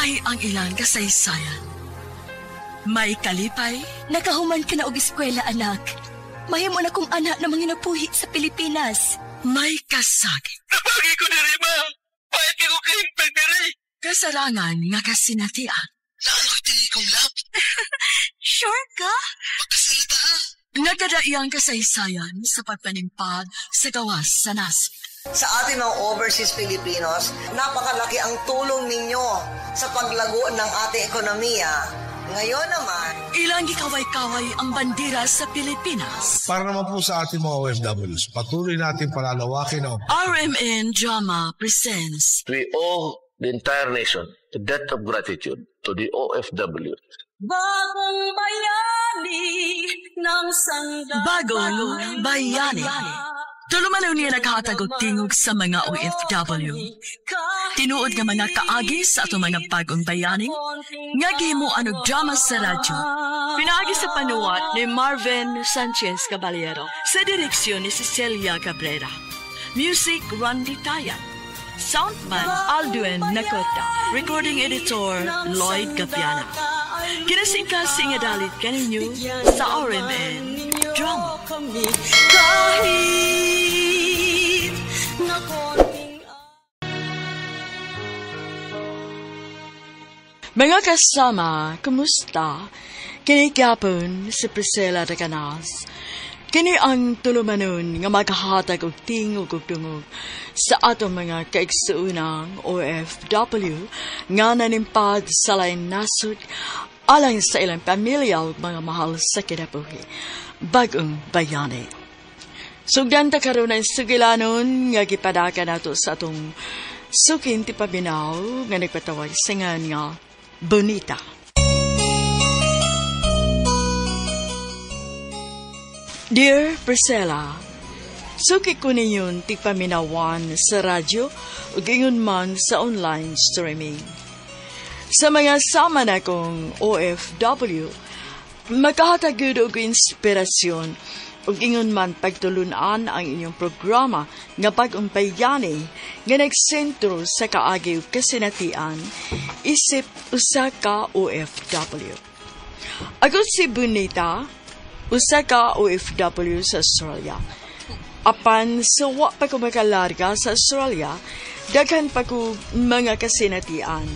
Lahi ang ilang kasaysayan. May kalipay, Nakahuman ka na og eskwela, anak. Mahimo na kong anak na manginabuhi sa Pilipinas. May kasagit. Napagi ko diri, ma. Pahit ko kahimpag diri. Kasarangan nga kasinatian. Naanoy tingi kong love. Sure ka? Makasalita ha. Nagkadaiyang kasaysayan sa pagpanimpag sa gawas sa nasod. Sa ating mga overseas Filipinos, napakalaki ang tulong ninyo sa paglago ng ating ekonomiya. Ngayon naman, Ilang gikaway-kaway ang bandera sa Pilipinas. Para naman po sa ating mga OFWs, patuloy natin palalawakin ang RMN Drama presents We owe the entire nation a debt of gratitude to the OFW. Bagong bayani ng sangga. Bagong Bayani. Tulumanon niya naghatag og tingog sa mga OFW. Tinuod nga mga kaagi sa atong mga bagong bayani nga gihimuan og drama sa radyo. Pinaagi sa panuwat ni Marvin Sanchez Caballero sa direksyon ni Cecilia Cabrera. Music Randy Tayan. Soundman Aldwin Nakota. Recording editor Lloyd Gapiana. Kinasingkasing nga dalit kaninyo sa RMN Drama. Kami kahit na konting Mga kasama, kumusta? Kini gyapon si Priscilla de Canas. Kini ang tulumanon nga maghatag og tingog ug dungog sa atong mga kaigsuonang OFW nga nanimpad sa lain nasod alang sa ilang pamilya ug mga mahal sa kinabuhi. Bagong bayani. Sugdan ta karon ang sugilanon nga gipadaka nato sa atong sukin ti paminaw nga nagpatawag sa ngan nga Bonita. Dear Priscilla, suki ko ninyon ti paminawan sa radyo ug ingon man sa online streaming. Sa mga sama na kong OFW, makahatag gyud og inspirasyon ug ingon man pagtulunan ang inyong programa nga Bag-ong Bayani nga nagsentro sa kaagi ug kasinatian isip usa ka OFW. Ako si Bonita, usa ka OFW sa Australia. Apan sa wa pa ko makalarga sa Australia, daghan pa ko mga kasinatian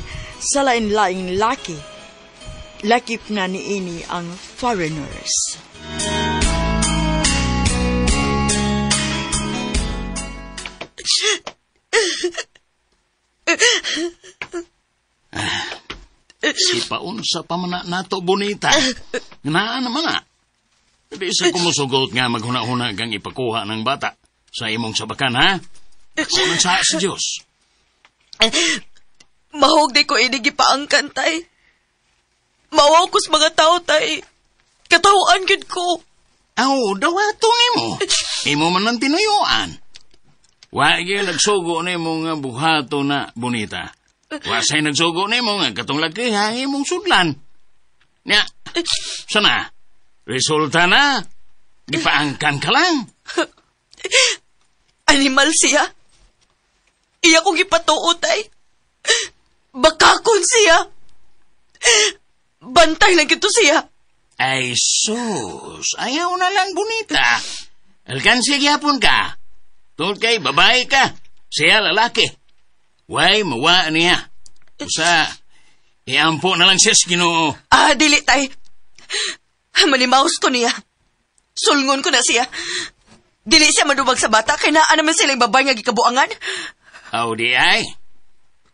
sa lain-laing laki. Lakip na niini ang foreigners. Ipaunsa pa man na nato, Bonita. Naa naman na. Di sa kumusugot nga maghuna-huna kang ipakuha ng bata sa imong sabakan, ha? Ako nang sa sa Diyos. Mahog di ko ini gipaangkan, tay. Mawaw ko sa mga tao, tay. Katawaan gyud ko. Aw, dawato nimo. Imo man ang tinuyuan. Wa gyud nagsugo nimo nga buhato na, Bonita. Wa say nagsugo nimo nga katong laki ha imong sudlan. Nya, sana, resulta na, gipaangkan ka lang. Animal siya. Iya ko gipatuo, tay. Bakakon siya. Bantay lang kito siya. Ay, sus, ayaw na lang, Bonita. Alkansi gyapon ka. Tungod kay babae ka, siya lalaki. Way, mawa niya. Usa, iampo na lang siya sa Ginoo. Ah, dili, tay. Manimaus ko niya. Sulngon ko na siya. Dili siya madubag sa bata, kay naa naman sila yung babae nga gikabuangan. Aw, di ay.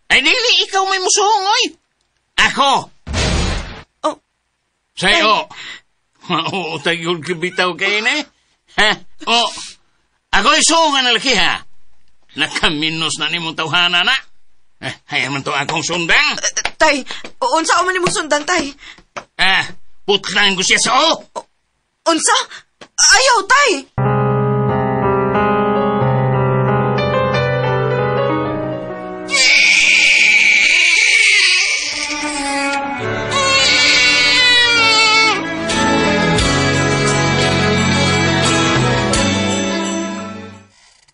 Ay, dili, ikaw may musuhong, oy. Ako. Oh. Sa'yo. Oo, tagyod kibitaw kayo na eh. Ha? O, ako isuong ang laki, ha? Nakaminos na nimong tawhana na. Eh, hayaan man to akong sundang. Tay, unsa man nimong sundang, tay? Ah, putlang ko siya sa o. Unsa? Ayaw, tay!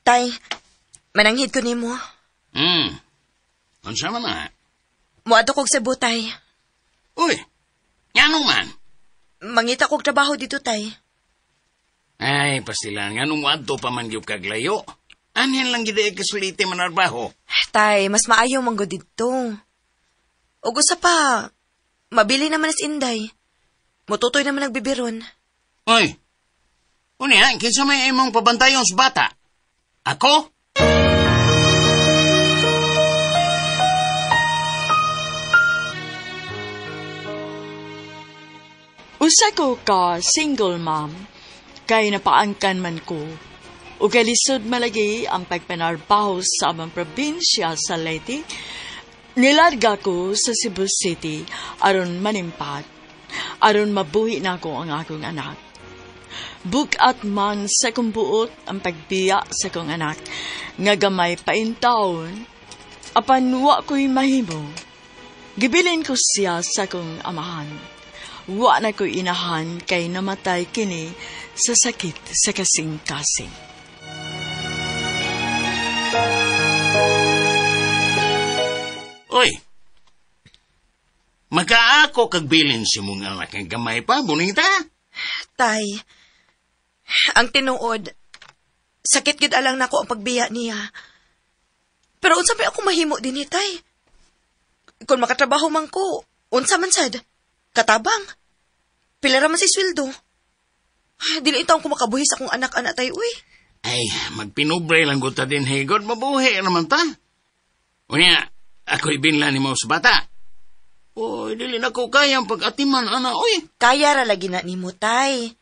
Tay, mananghid ko nimo. Unsa man na? Muadto kog Cebu, tay. Uy, ngano man? Mangita kog trabaho dito, tay. Ay, pastilan, nganong muadto pa man gyud kag layo. Anhin lang gid ay kasuliti manarbaho. Tay, mas maayo man gud didto. Ug usa pa, mabili naman as Inday. Mututoy naman nagbibiron. Uy, unya, kinsa may imong pabantayon sa bata? Ako? Usa ko ka single mom, kay napaangkan man ko. Ug kalisod malagi ang pagpanarbaho sa among probinsya sa Leyte, nilarga ko sa Cebu City aron manimpat, aron mabuhi nako ang akong anak. Bukat man sa kong buot ang pagbiya sa kong anak, nga gamay paintawon, apan wa ko'y mahimo. Gibilin ko siya sa kong amahan. Wa na ko'y inahan kay namatay kini sa sakit sa kasing-kasing. Uy, makaako kagbilin si mong anak ang gamay pa, bonita. Tay, ang tinuod, sakit gid alang nako ang pagbiya niya. Pero unsa may ako mahimo din ni tay? Kung makatrabaho man ko, unsa man sad? Katabang. Pila ra man sa sweldo. Dili intawon ko makabuhi sa akong anak-anak tay, uy. Ay, magpinubre lang gud ta din, higod. Mabuhi naman ta. Unya, ako'y binla ni mo sa bata. Uy, dili na ko kayang pag-atiman, ana, uy. Kaya ra lagi na nimo, tay.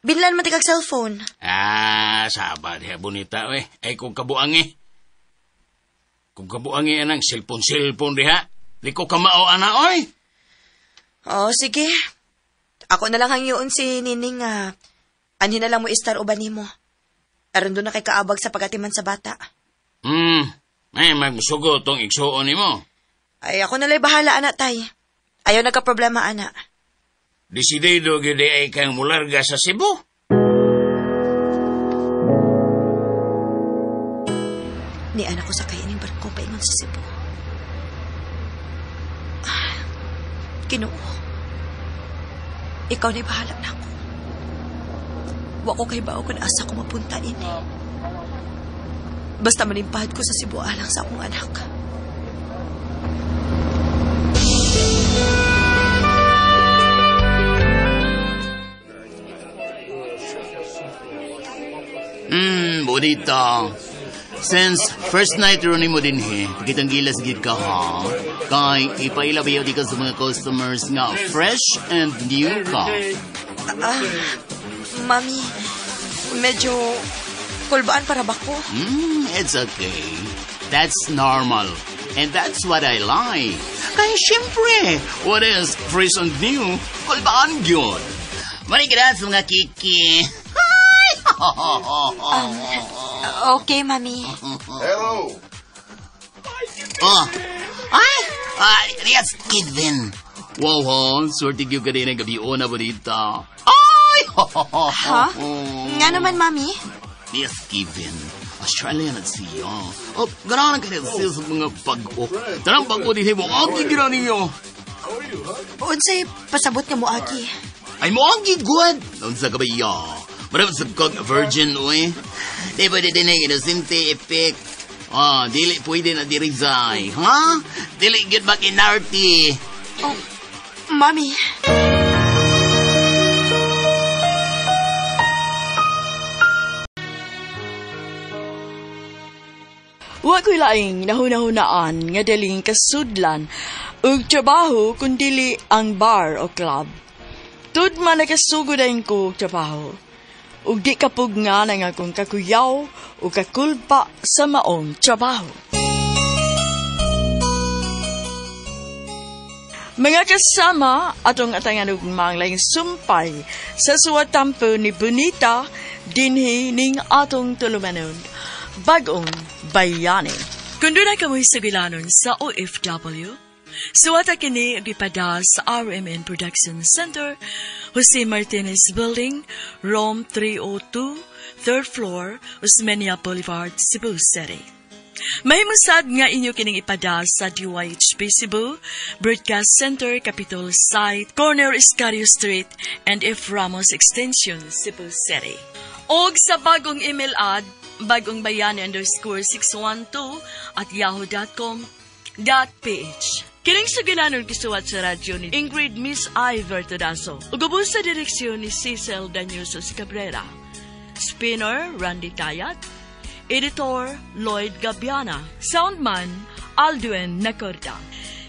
Binlan man ti kag cellphone. Ah, sabad, he, bonita, uy. Ay, kung kabuangi. Kung kabuangi, anang cellphone-cellphone diha. Di ko kamao, ana, oy. Oh, sige. Ako na lang hangyoon si Nining, anhin na lang mo istar uban nimo. Aron doon na kay kaabag sa pag-atiman sa bata. Ay, magsugo tong igsuon nimo. Ay, ako na lang bahala, ana, tay. Ayaw nagka-problema, ana. Desidido gyud ay kang mularga sa Cebu. Ni anak ko sa kainin barko paingon sa Cebu. Ah, Ginoo. Ikaw na bahala na ako. Wa ko kay bao kung asa ko mapunta ini. Basta manimpahad ko sa Cebu alang sa akong anak. Bonita. Since first night ron mo din he, pakitang gilas gid ka ha. Kay ipailabayaw di ka sa mga customers nga fresh and new ka. Mami, medyo kulbaan para ba ko? It's okay. That's normal. And that's what I like. Kaya syempre, what is fresh and new? Kulbaan yun. Manik na sa mga kiki. Okay, Mami. Hello. Oh. Ay! Yes, Kevin. Wow, ha? Swerte gyud ka din ang gabi na bonita. Ay! Ha? Nga naman, Mami? Yes, Kevin. Australian at siya. Oh, ganahan ka rin siya sa mga pag-o. Tanang pag-o din mo, agi gira niyo. Unsay pasabot nga mo, Aki? Ay mo, agi, good. Unsa ka ba iya? Marami sa kog virgin, uy. Di pwede din ang inosente effect. Ah, dili pwede na dirizay. Ha? Dili gid makinarty. Oh, Mami. Wa ko'y laing nahuna-hunaan nga daling kasudlan ug trabaho kun dili ang bar o club. Tud man nakasugod ayon ko og trabaho. Ug di kapug nga nang akong kakuyaw o kakulpa sa maong trabaho. Mga kasama, atong atangan og manglaing sumpay sa suwatampo ni Bonita dinhi ning atong tulumanon. Bagong Bayani. Kung doon na kamoy sagilanon sa OFW, suwata kini gipada sa RMN Production Center, Jose Martinez Building, Room 302, 3rd floor, Osmeña Boulevard, Cebu City. Mahimo sad nga inyo kining ipada sa DYHP Cebu, Broadcast Center, Capitol Site, Corner Escario Street, and F. Ramos Extension, Cebu City. Og sa bagong email ad, bagongbayani_612@yahoo.com.ph. Kining sugilanon gisuwat sa radyo ni Ingrid Miss Iver Todaso. Ug ubos sa direksyon ni Cecil Danyusos Cabrera. Spinner, Randy Tayat. Editor, Lloyd Gabiana. Soundman, Aldwin Nacorda.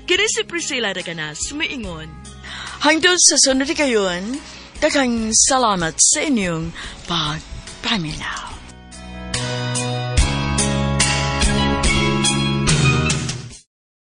Kini si Priscilla Reganas, miingon. Hangtod sa sunod kayon, daghang salamat sa inyong pagpaminaw.